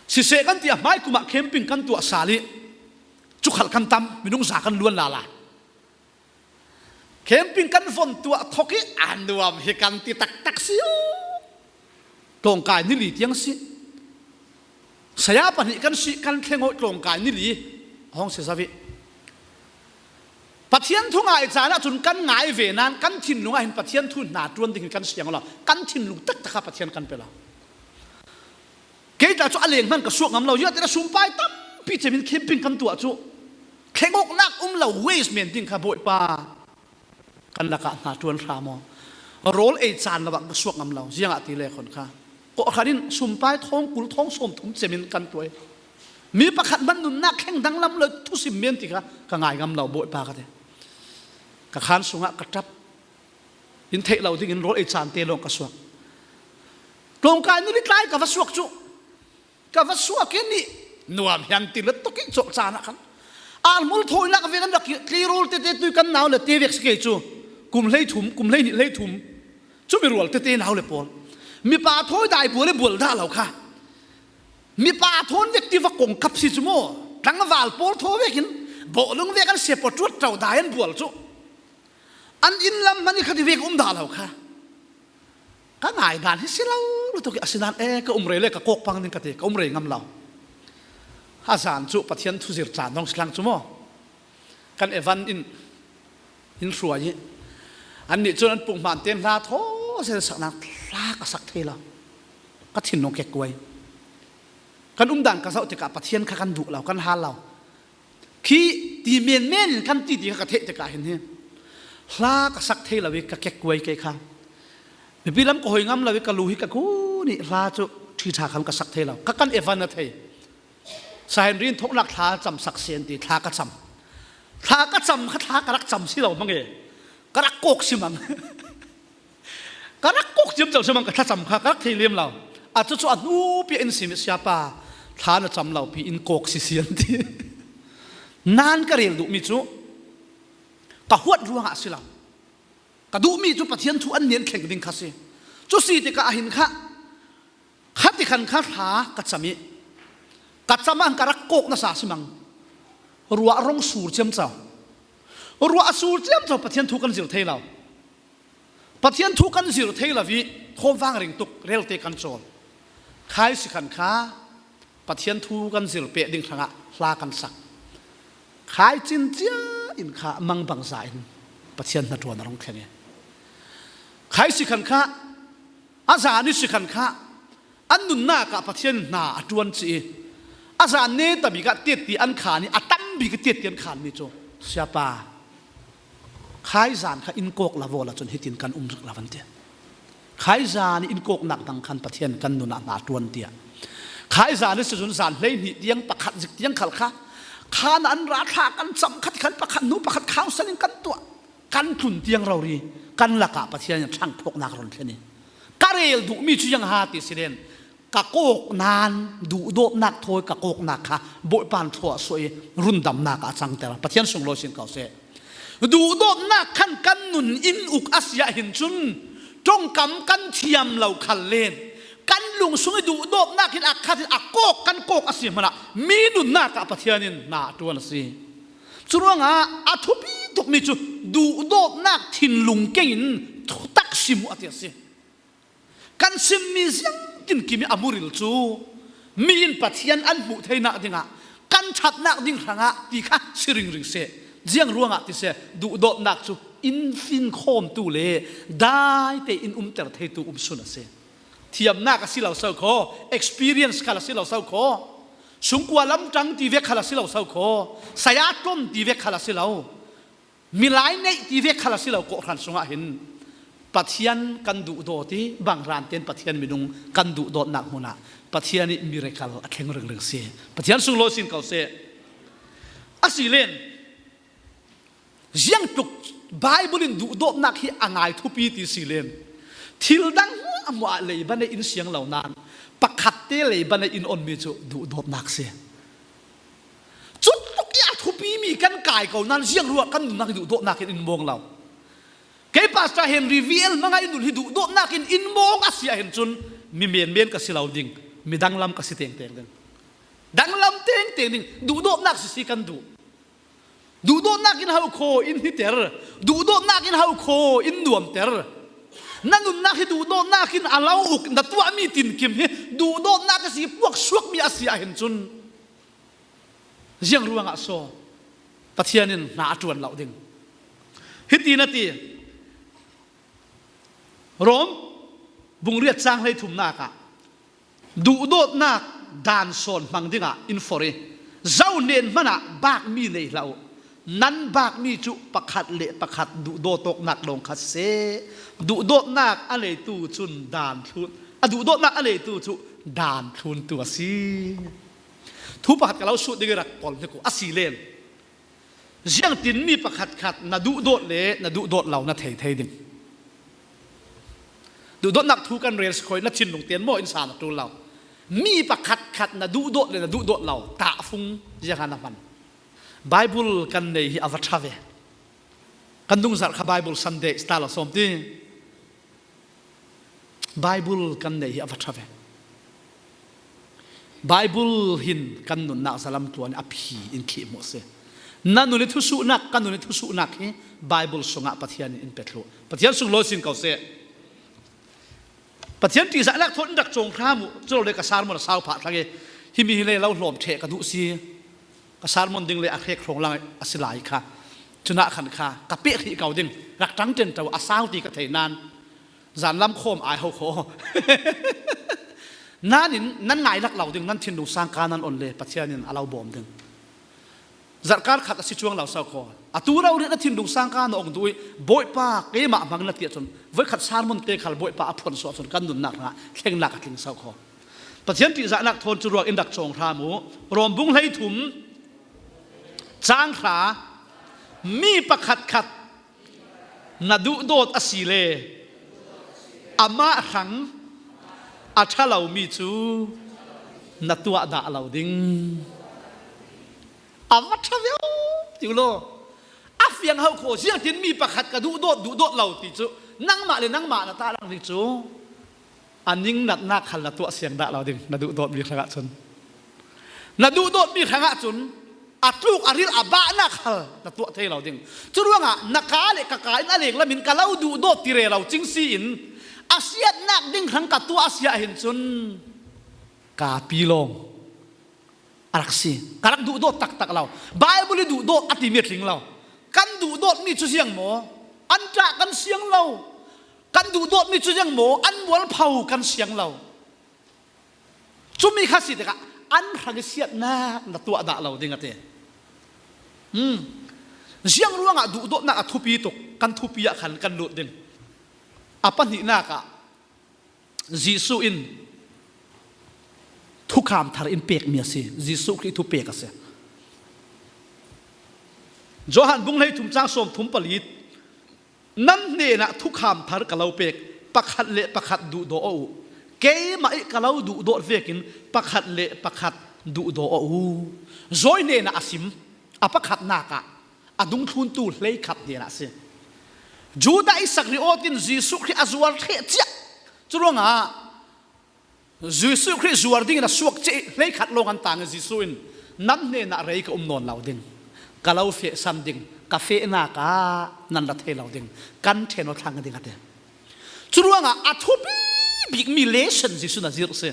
Siseh kan ti a hmai kum ah camping kan tuah sal i cu khal kan tam, minung za kan luan lala. Camping kan von tuah thok i a nuam hi kan ti taktak si uh. Tlawngkai ni li tiang si. Saya pahnih kan si, kan thleng aw tlawngkai ni li a hong si zo i. Pathian thu ngai caan ah cun kan ngai ve nain kan thinlung ah hin Pathian thu hna ṭuan ding hin kan siang lo. Kan thinlung taktak kha Pathian kan pe lo. Kei tla cu a leng hman ka suak ngam lo. Ziah tiah sumpai tampi cem in camping kan tuah cu thleng awknak um lo, waste men ding kha Bawipa kan lakah hna ṭuan hram aw. Rawl ei caan lo ah ka suak ngam lo. Ziangahtile khon kha kawhhran in sumpai thawng kul thawng sawm thum cem in kan tuai. Mi pakhat hmanh nunnak thleng danglam lo, thusim men ti kha ka ngai ngam lo, Bawipa ka ti. Ka khaan sungah ka ṭap. In theih lo dingin rawl ei caan te lawng ka suak. Tlawngkai ni li tlai ka va suak cu. Ka va suak i nih nuam hian ti lutuk i cawlh caan ah khan. Almul thawinak ve kan rak i tleirawl tete tui kan nau le te vek si kei cu. Kum hleithum, kum hleihnih hleithum. Cumi rual tete nau le pawl. Mipa thawi dai bual i bual dah lo kha. Mipa thawn vek ti va kong kap si cu maw? Tlangval pawl thaw vekin bawhlung vek an sepaw ṭuat ṭau dai an bual cu. An inn lam hman i khat i vek um dah lo kha. Ka ngai dan hi si lo lutuk i a si nan e, ka um rei le ka kawk pang ding ka ti, ka um rei ngam lo. A zan cu Pathian thuzir caan dong si hlang cu maw? Kan Evan in in hruai i annih cun an punghman tein hla thaw zel sak nak hla ka sak thei lo. Ka thinlung kekkuai. Kan umdan ka zoh tikah Pathian kha kan duh lo, kan hal lo. Khi ti menmen in kan ti ti kha ka theih tikah hin hi hla ka sak thei lo i ka kekkuai kei kha. Mipi lam ka hoi ngam lo i ka lu hi ka kun i hla cu ṭhi ṭha khan ka sak thei lo. Ka kan Evan a thei. Sahenri in thoknak thla cam sak seh an ti, thla ka cam. Thla ka cam kha thla ka rak cam si lo mang e. Ka rak kawk si mang. Ka rak kawk ciamco si mang, ka thlacam kha ka rak thei lem lo. A cucu a hnupi in sim i, "Siapa, thla na cam lo pi in kawk si si," an ti. Nan ka rel duhmi cu ka huat ruangah a si lo. Ka duhmi cu Pathian thu an nih an thleng ding kha si. Cu si tikah a hin kha, kha ti khan kha thla ka cam i ka cam ah ka rak kawk nasa si mang. Ruah rong sur ciamco. Ruah a sur ciamco Pathian thu kan zir thei lo. Pathian thu kan zir thei lo i thawmvang ring tuk relte kan cawl. Khai si khan kha Pathian thu kan zir peh ding hrangah hla kan sak. Khai cin cia in kha mangbangza in Pathian hnaṭuan a rung thleng i, khai si khan kha, a zan i si khan kha, an nunnak ah Pathian hna a ṭuan ci i, a zan neta bik ah tet ti an khan i, a tam bik i tet ti an khan mi cu, "Siapa, khai zan kha in kawk lo vaw la cun hitin kan um rik lo," an ti. Khai zan i in kawknak dang khan Pathian kan nun ah hna ṭuan tiah. Khai zan i si cun zan hleihnih tiang pakhat zik tiang khal kha khan an ra thla kan cam khat khan pakhat hnu pakhat counseling kan tuah. Kan tlun tiang rori kan lakah Pathian in ṭhangthawknak run thlen i, ka rel duhmi cu ziang ha ti si len, ka kawk nan duhdawtnak thawi ka kawknak kha Bawipa in thluah suah i rundamnak ah a cangter. Pathian sunglawi sin ko seh. Duhdawtnak khan kan nun in uk a si ah hin cun ṭongkam kan thiam lo khal len kan lungsung i duhdawtnak hin a khat in a kawk kan kawk a si hmanah mi nunnak ah Pathian in hna a ṭuan a si. Curuangah a thupi tukmi cu duhdawtnak thinlung kengin thutak sim uh a ti a si. Kan simmi ziangtin kim i a muril cu mi in Pathian an hmuh theinak dingah kan ṭhatnak ding hrangah ti kha si ringring seh. Ziang ruangah ti seh, duhdawtnak cu in finkhawmtu le daite in umter theitu um sun a si. Thiamnak a si lo so kho, experience khal a si lo so kho, sungkua lamṭang ti vek khal a si lo so kho, saya tlom ti vek khal a si lo, milai neih ti vek khal a si lo, kawhhran sungah hin Pathian kan duhdawt i bang hlan tein Pathian minung kan duhdawtnak hmunah Pathian i miracle a thleng ringring si. Pathian sunglawi sin ko seh. A si len, ziangtluk Bible in duhdawtnak hi a ngai thupi ti si len, thil dang hmuahhmuah leiba nei in siang lo nain pakhatte leiba nei in onmi cu duhdawtnak si. Cutluk i a thupimi kan kai ko nain ziang ruah kan nunnak i duhdawtnak in in mawng lo. Kei Pastor Henry V L Hmanga i nun hi duhdawtnak in in mawng a si ahhin cun mi menmen ka si lo ding, mi danglam ka si tengteng ding. Danglam tengteng ding, duhdawtnak sisi kan duh. Duhdawtnak in hau kho in hiter, duhdawtnak in hau kho in nuamter. Na nunnak hi duhdawtnak in a lo uk, na tuahmi tinkim hi duhdawtnak a si puak suakmi a si ahhin cun ziang ruangah so Pathian in hna a ṭuan lo ding? Hiti na ti, Rom bung riat cang hleithumnak ah duhdawtnak dan sawn hmang dingah in forh i, zo hnen hmanah bakmi nei hlah uh. Nan bakmi cu pakhat le pakhat duhdawt awknak lawng kha seh. Duhdawtnak a neitu cun dan thlun, a duhdawtnak a neitu cu dan thluntu a si. Thu pakhat ka lo sut ding i rak pol hnik uh a si len. Ziangtin mi pakhatkhat na duhdawt le na duhdawt lo na thei thei ding? Duhdawtnak thu kan rel si kho i na thinlung tein maw in sa na ṭul lo. Mi pakhatkhat na duhdawt le na duhdawt lo tahfung ziangah na hman? Bible kan nei hi a va ṭha ve. Kan dungzarh kha Bible Sunday si ta lo sawm ti. Bible kan nei hi a va ṭha ve. Bible hin kan nunnak zalam tluan a phi in khih hmuh a si. Na nun i thusuhnak, ka nun i thusuhnak hi Bible sungah Pathian in in pe thluh. Pathian sunglawi sin ko seh. Pathian ṭihzahnak thawn in rak cawng hram uh, cu lo le ka sermon a sau phah thlang i, himi hi le lo hlawm ṭheh ka duh si. Ka sermon ding le a hrek hrawng lang a si lai kha. Cunah khan kha ka peh hrih ko ding, rak ṭang ṭenṭo a sau ti ka thei nain, zanlam khawm ai ho kho. Nain nan ngailak lo ding, nan thinlung sangka nan on le Pathian in a lo bawm ding. Zarhkar khat a si cuang lo sau kho. Atu rori na thinlung sangka na ong duh i, Bawipa, keimah hmang na ti ahcun, voikhat sermon te khal Bawipa a phuan suah cun kan nunnak hrangah thlengnak a tling sau kho. Pathian ṭihzahnak thawn cu ruak in rak cawng hram uh. Rom bung hleithum, cang hra, mi pakhatkhat na duhdawt a si le amah hrang a ṭha lomi cu na tuah dah lo ding. A va ṭha viau ti u law. A fiang hau kho, ziangtin mi pakhat ka duhdawt, duhdawt lo ti cu nangmah le nangmah na tahlang ding cu a ningnatnak khal na tuah siang dah lo ding, na duhdawtmi hrangah cun. Na duhdawtmi hrangah cun a tluk, a ril, a bahnak khal na tuah thei lo ding. Curuangah na ka le ka ka in a lenglam in ka lo duhdawt ti rero cing si in a siatnak ding hrang ka tuah a si ahhin cun ka pi lawng a rak si. Ka rak duhdawt taktak lo. Bible i duhdawt a timi a tling lo. Kan duhdawtmi cu ziang maw? An ṭah kan siang lo. Kan duhdawtmi cu ziang maw? An mualpho kan siang lo. Cumi kha si tikah an hrang i siatnak na tuah dah lo ding a ti. Hmm. Ziang ruangah duhdawtnak a thupi tuk, kan thupi ah khan kan lut ding. A pahnihnak ah Jesuh in thukham thar in pekmi a si. Jesuh Khrih thupek a si. Johan bung hleithum cang sawmthum pali, nan hnenah thukham thar ka lo pek, pakhat le pakhat duhdaw aw uh. Keimah i ka lo duhdawt vekin pakhat le pakhat duhdaw aw uh. Zawi hnenah a sim, a pakhatnak ah a dungthluntu hleikhat hnenah a si. Judah Iskariot in Jesuh Khrih a zuar ṭheh ciah. Curuangah Jesuh Khrih zuar dingin a suak cih hleikhat lawng an tang i Jesuh in, nan hnenah rei ka um nawn lo ding, ka lo fehsan ding, ka fehnak ah nan ra thei lo ding, kan ṭhen aw thlang ding a ti. Curuangah a thupi bikmi lesson Jesuh in a zirh si.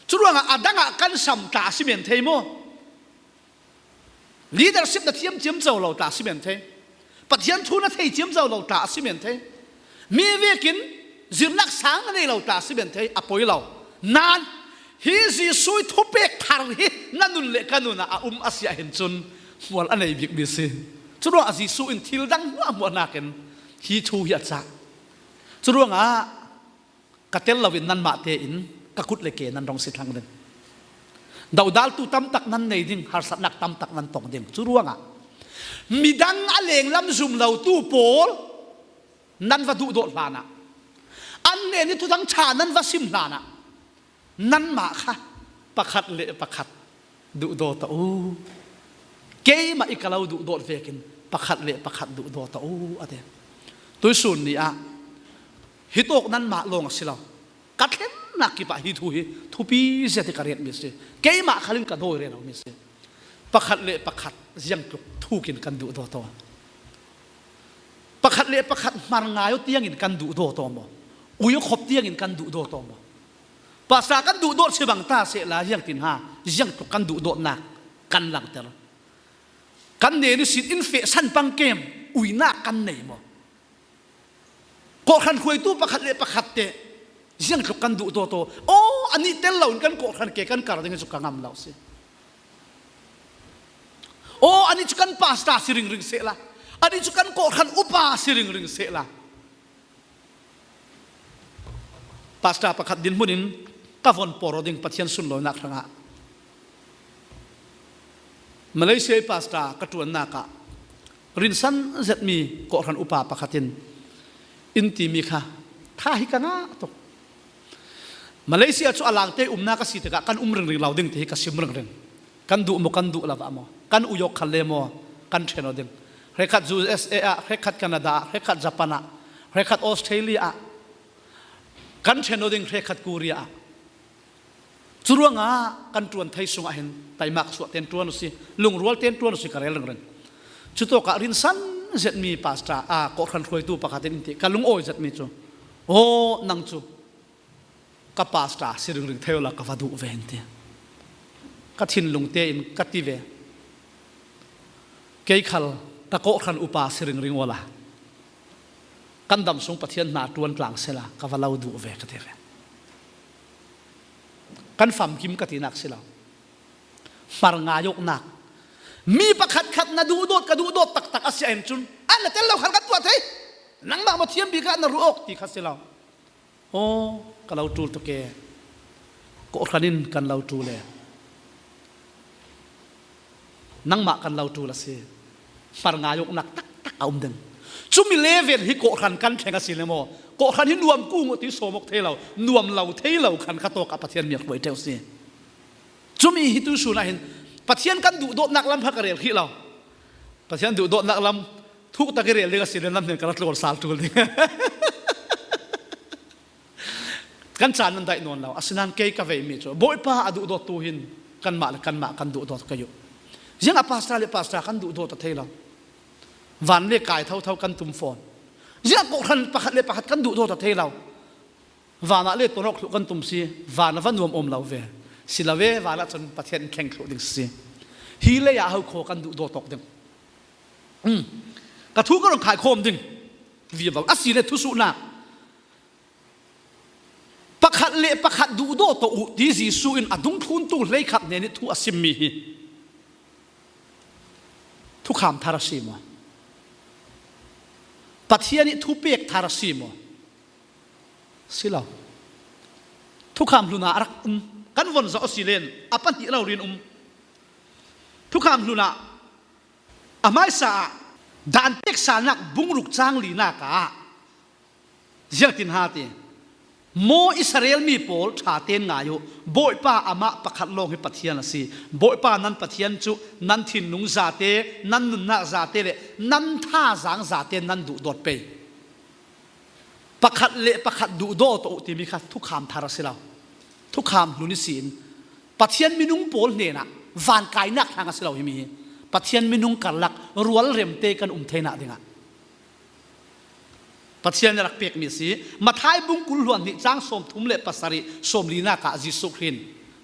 Curuangah a dangah kan sam tla a si men thei maw? Leadership na thiam ciamco lo tla a si men thei. Pathian thu na thei ciamco lo tla a si men thei. Mi vekin zirnak sang na nei lo tla a si men thei, a poi lo. Nan, hi Jesuh i thupek thar hi na nun le ka nun ah a um a si ah hin cun hmual a nei bikmi a si. Curuangah Jesuh in thil dang hmuahhmuah nakin hi thu hi a cah. Curuangah ka tel loin nanmah tein ka kut le ke nan rung si thlang ding. Dodaltu tamtak nan nei ding, harsatnak tamtak nan tong ding. Curuangah midang a lenglam zum lotu pawl nan va duhdawt hlanah, an hnen i thuthang ṭha nan va sim hlanah, nanmah kha pakhat le pakhat duhdaw ta u. Keimah i ka lo duhdawt vekin pakhat le pakhat duhdaw ta u, a ti. Tuisun ni ah hi tawk nanmah lawng a si lo. Ka thlennak kipah hi thu hi thupi zia ti ka riatmi a si. Keimah khalin ka dawi rero mi a si. Pakhat le pakhat ziangtluk thukin kan duhdaw taw. Pakhat le pakhat hmar ngai aw tiangin kan duhdaw taw maw? Ui aw khop tiangin kan duhdaw taw maw? Pastor kan duhdawt si bang ta sehla, ziangtin ha, ziangtluk kan duhdawtnak kan langter. Kan hnen ihsin in feh san pang kem uinak kan nei maw? Kawhhran hruaitu pakhat le pakhat te ziangtluk kan duhdaw taw. Aw, anih tel loin kan kawhhran ke kan kar ding hi cu ka ngam lo si. Aw, anih cu kan pastor si ringring sehla, anih cu kan kawhhran upa si ringring sehla. Pastor pakhat dinhmun in ka von por aw ding Pathian sunlawinak hrangah Malaysia i pastor ka ṭuannak ah rinsan zetmi kawhhran upa pakhat in in timi kha tha hi ka ngah tuk. Malaysia cu a langte umnak a si tikah kan um ringring lo ding ti hi ka sim ringring. Kan duh maw, kan duh lo ah maw, kan ui aw khal le maw, kan ṭhen aw ding. Hrekkhat U S A ah, hrekkhat Canada ah, hrekkhat Japan ah, hrekkhat Australia ah, kan ṭhen aw ding, hrekkhat Korea ah. Curuangah kan ṭuan thei sungah hin taimak suah ten ṭuan u si, lungrual ten ṭuan u si ka rel ringring. Cutawkah rinsan zetmi pastor, a, kawhhran hruaitu pakhat in in ti, ka lungawi zetmi cu, aw, nang cu ka pastor si ringring thei awla ka va duh ve, in ti. Ka thinlung tein ka ti ve. Kei khal ka kawhhran upa si ringring awla kan dam sung Pathian hna ṭuan tlang sehla ka va lo duh ve, ka ti ve. Kan famkim ka tinak si lo. Hmar ngai awknak. Mi pakhat khat na duhdawt, ka duhdawt taktak a si ahhin cun, a na tel lo khan kan tuah thei. Nangmah maw thiam bik ah na ruah awk ti kha si lo. Aw, ka lo ṭul tuk e. Kawhhran in kan lo ṭul e. Nangmah kan lo ṭul a si. Hmar ngai awknak taktak a um ding. Cumi level hi kawhhran kan thleng a si le maw? Kawhhran hi nuam kung uh ti sawm awk thei lo, nuam lo thei lo khan kha tawkah Pathian mi a hruai ṭheu si. Cumi hi tuisun ah hin Pathian kan duhdawtnak lam kha ka rel hrih lo. Pathian duhdawtnak lam thuk tak i rel ding a si le, nan hnen ka ra tlawn sal ṭul ding. Kan caan nan daih nawn lo. Asinain kei ka veimi cu Bawipa a duhdawttu hin kanmah le kanmah kan duhdawt ka uh. Ziangah pastor le pastor kan duhdawt a thei lo. Van le kai thotho kan tum fawn. Ziangah kawhhran pakhat le pakhat kan duhdawt a thei lo. Van ah le ton awk thluh kan tum si. Van a va nuam awm lo ve. Si lo ve, van ah cun Pathian in thleng thluh ding si. Hi lei ah ho khaw kan duhdawt awk ding. Um. Ka thu ka rung khaikhawm ding. Vivo a si le thusuhnak. Pakhat le pakhat duhdaw tawh uh ti Jesuh in a dungthluntu hleikhat hnen ih thu a simmi hi thukham thar a si maw? Pathian ih thupek thar a si maw? Si lo. Thukham hlun ah a rak um. Kan von zoh a si len a pahnih lo rin um. Thukham hlun ah a hmaisa ah dan peksalnak bungruk cang linak ah ziangtin ha ti, maw Israel mi pawl ṭha tein ngai uh, Bawipa amah pakhat lawng hi Pathian a si. Bawipa nan Pathian cu nan thinlung zate, nan nunnak zate le nan thazaang zate nan duhdawt pei. Pakhat le pakhat duhdaw tawh uh timi kha thukham thar a si lo. Thukham hlun ihsin Pathian minung pawl hnenah vankainak hlang a si lo himi hi. Pathian minung karlak rualremte kan um theinak dingah Pathian a rak pekmi a si. Matthai bung kul hluan hnih cang sawmthum le pasarih sawmlinak ah Jesuh Khrih in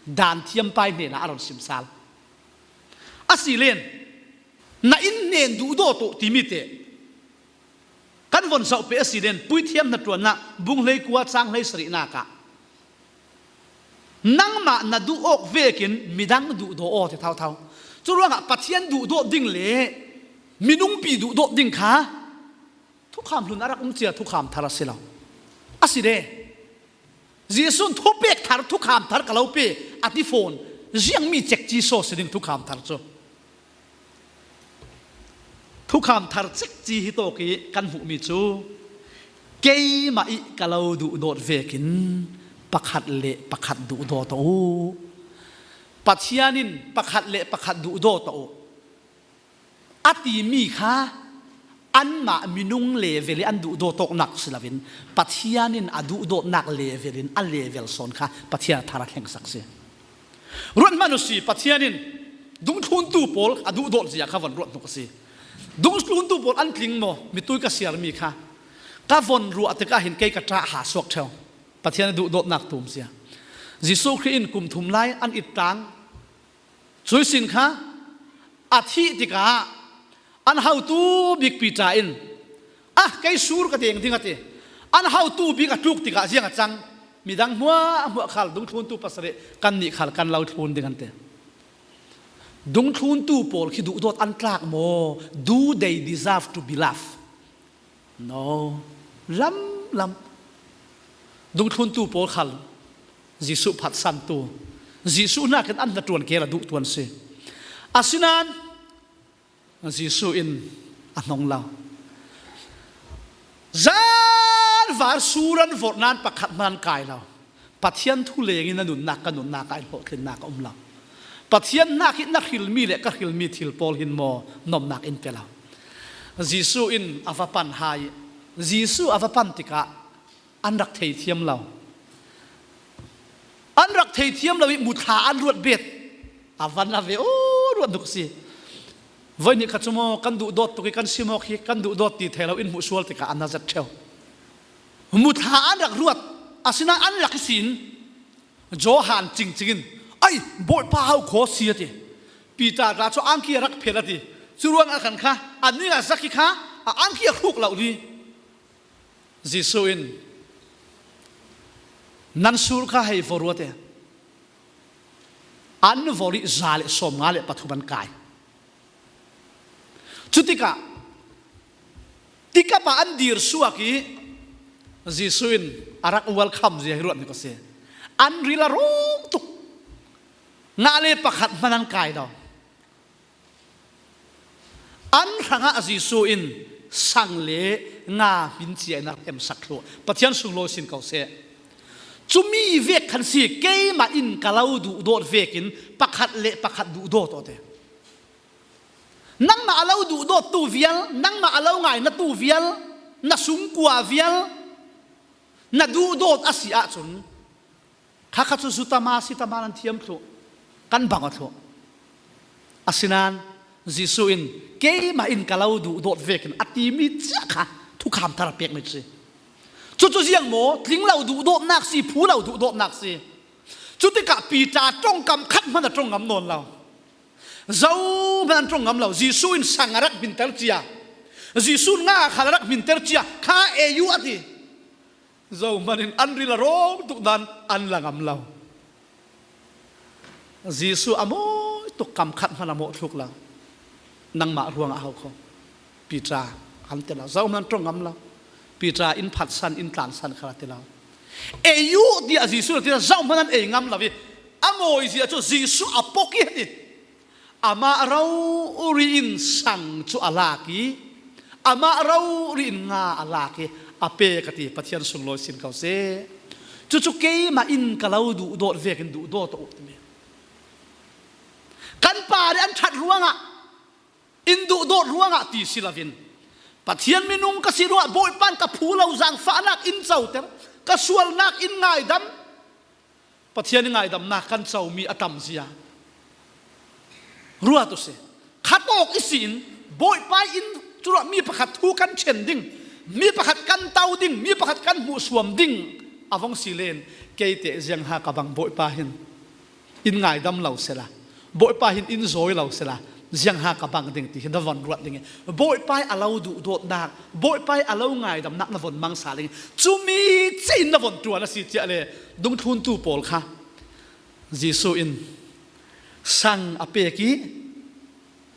dan thiampai hnenah a run simsal. A si len, Na inn hnen duhdawt uh timi teh kan von zoh peh a si den, Puithiam hnaṭuanna bung hleikua chang hleisarihnak ah, nangmah na duh awk vekin midang duhdaw aw, ti thauthau. Curuangah Pathian duhdawt ding le minungpi duhdawt ding kha thukham hlun a rak um cia thukham thar a si lo. A si de. Jesuh in thupek thar, thukham thar ka lo pe a ti fawn. Ziangmi cekci saw si ding thukham thar cu. Thukham thar cekci hi tawk ih kan hmuhmi cu, keimah ih ka lo duhdawt vekin pakhat le pakhat duhdawt aw uh. Pathian in pakhat le pakhat duhdawt aw uh a timi kha anmah minung level ih an duhdawt awknak si loin Pathian in a duhdawtnak level in a level sawn kha Pathian a thar a thlengsak si. Ruat hmanh uhsi, Pathian in dungthluntu pawl a duhdawt zia kha von ruat hnuk a si. Dungthluntu pawl an tling maw, mitui ka siarmi kha ka von ruah tikah hin kei ka ṭah ha suak ṭheu. Pathian a duhdawtnak tum zia. Jesuh Khrih in kum thum lai an it tlang. Cuih sin kha a thih tikah an hotu bik Piter in, "Ah, kei sur ka teng ding," a ti. An hotu bik a tluk tikah ziang a cang? Midang hmuahhmuah khal dungthluntu pasarih kannih khal kan lo thlun ding an ti. Dungthluntu pawl khi duhdawt an tlak maw? Do they deserve to be loved? No. Lamlam. Dungthluntu pawl khal Jesuh phatsantu, Jesuh hnakin an hnaṭuan keel a duhtu an si. Asinain Jesuh in a hnong lo. Zanvar sur an vorh nain pakhat hmanh an kai lo. Pathian thu lengin a nunnak, ka nunnak ah hlawhtlinnak a um lo. Pathian hnak ih na hrilmi le ka hrilmi thil pawl hin maw nomnak in pe lo. Jesuh in a va pan hai. Jesuh a va pan tikah an rak theithiam lo. An rak theithiam lo ih muthla an ruat bet. A van a ve aw, ruat hnuk si. Voi nih kha cu maw kan duhdawt tuk ih kan si maw khi kan duhdawt ti thei lo in hmuhsual tikah an a zat ṭheu. Muthla an rak ruat, asinain an lak ihsin Johan cingcing in, "Ai, Bawipa, hau khaw si," a ti. Piter tla cu angki a rak phel a ti. Curuangah khan kha a ning a zak ih kha a angki a hruk lo li. Jesuh in, "Nan sur kha hei vorh uh," a ti. An vorh ih za le sawmnga le pathum an kai. Cutikah tikap ah an dir suak ih Jesuh in a rak welcome zia hi ruat hnuk a si. An ril a rawng tuk. Nga le pakhat hmanh an kai lo. An hrangah Jesuh in sang le nga hmin cia in a rak emsak thluh. Pathian sunglawi sin ko seh. Cumi vek khan si, keimah in ka lo duhdawt vekin pakhat le pakhat duhdawt aw, a ti. Nangmah a lo duhdawttu vial, nangmah a lo ngainatu vial, na sungkua vial na duhdawt a si ahcun, khakha cu zutama sitama nan thiam thluh, kan bang aw thluh. Asinain Jesuh in, "Keimah in ka lo duhdawt vekin," a timi cia kha thukham thar a pekmi si. Cucu ziang maw, tling lo duhdawtnak si, phu lo duhdawtnak si. Cutikah Piter ṭongkam khat hmanh a ṭong ngam nawn lo. Zohman an ṭong ngam lo. Jesuh in sang a rak hminter cia, Jesuh in nga khal a rak hminter cia kha ei uh a ti. Zohman in an ril a rawng tuk nain an la ngam lo. Jesuh a mawi tuk kam khat hmanh a mawh thluk lo. Nangmah ruangah hau kho, Piter, an ti lo. Zohman an ṭong ngam lo. Piter in phatsan, in tlansan khal a ti lo. Ei uh tiah Jesuh in a ti lo. Zohman an ei ngam lo ih a mawi zia cu Jesuh a pok ih a ti. Amah rori in sang cu a lak ih, amah rori in nga a lak ih a pek a ti. Pathian sunglawi sin ko seh. Cucu keimah in ka lo duhdawt vekin duhdawt aw uh timi. Kan parih an ṭhat ruangah, in duhdawt ruangah ti si loin, Pathian minung ka si ruah, Bawipa in ka phu lo, zaangfahnak in coter, ka sualnak in ngaidam. Pathian ih ngaidamnak kan comi a tam zia. Ruat uh si. Khat awk ihsin Bawipa in curuah mi pakhat thu kan ṭhen ding, mi pakhat kan to ding, mi pakhat kan hmuhsuam ding a vong si len, kei teh ziangha ka bang Bawipa hin in ngaidam lo sela, Bawipa hin in zawi lo sela, Ziangha ka bang ding ti hi na von ruat ding hi. Bawipa i a lo duhdawtnak, Bawipa i a lo ngaidamnak na von mangsa ding hi. Cumi cein na von ṭuan a si ciah le dungthluntu pawl kha Jesuh in sang a pek i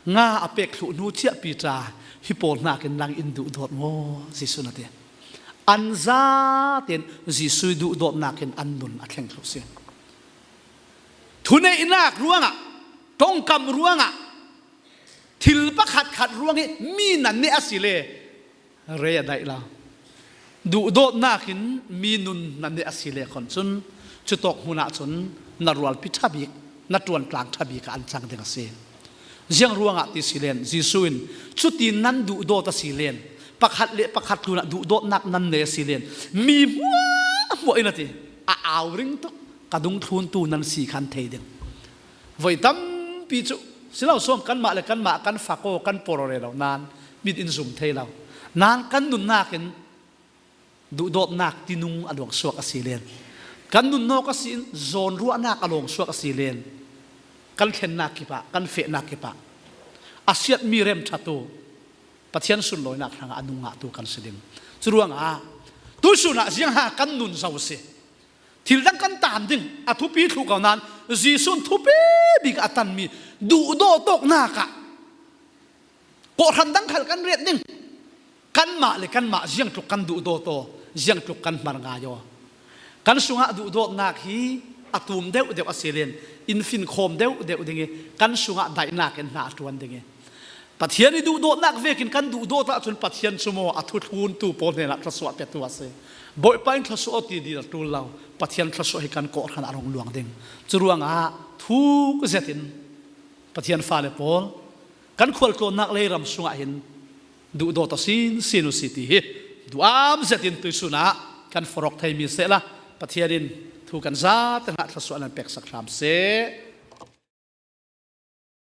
nga a pek thluh hnu ciah Peter, "Hi pawl hnakin nang in duhdawt maw?" Jesuh na ti. An zaten Jesuh i duhdawtnak in an nun a thleng thluh si. Thuneihnak ruangah, ṭongkam ruangah, thil pakhatkhat ruang hi mi na neh a si le rei a daih lo. Duhdawtnak in mi nun na neh a si le khon cun cutawk hmun ahcun na rualpi ṭha bik, na ṭuantlang ṭha bik ah an cang ding a si. Ziang ruangah ti si len, Jesuh in cutin nan duhdawt a si len, pakhat le pakhat tlunah duhdawtnak nan nei a si len, mi hmuahhmuah in a ti, a au ring tuk, ka dungthluntu nan si khan thei ding. Voi tampi cu si lo, sawm kanmah le kanmah kan fak aw, kan por aw rero nain mit in zum thei lo. Nain kan nunnak in duhdawtnak tinung a luangsuak a si len, kan nunnawk a si in zawnruahnak a luangsuak a si len, kan thlennak kipah, kan fehnak kipah a siatmi remṭhatu Pathian sunlawinak hrangah a nung ngahtu kan si ding. Curuangah tuisun ah ziangha kan nun zo si. Thil dang kan tan ding a thupi thluh ko nain Jesuh in thupi bik a tanmi duhdawt awknak ah kawhhran dang khal kan ret ding. Kanmah le kanmah ziangtluk kan duhdawt aw, ziangtluk kan hmar ngai aw. Kan sungah duhdawtnak hi a tum deuhdeuh a si len, in finkhawm deuhdeuh ding i, kan sungah daihnak in hna a ṭuan ding i, Pathian i duhdawtnak vekin kan duhdawt ahcun Pathian cu maw a thuthluntu pawl hnenah thluasuah petu a si. Bawipa in thluasuah aw ti ding a ṭul lo, Pathian thluasuah hi kan kawhhran a rung luang ding. Curuangah thuk zetin Pathian fale pawl, kan khualtlawnnak lei ram sungah hin duhdawt aw sinsin u si ti hi duham zetin tuisun ah kan forh theimi sehla, Pathian in thu kan zate hna thluasuah nan peksak hram seh.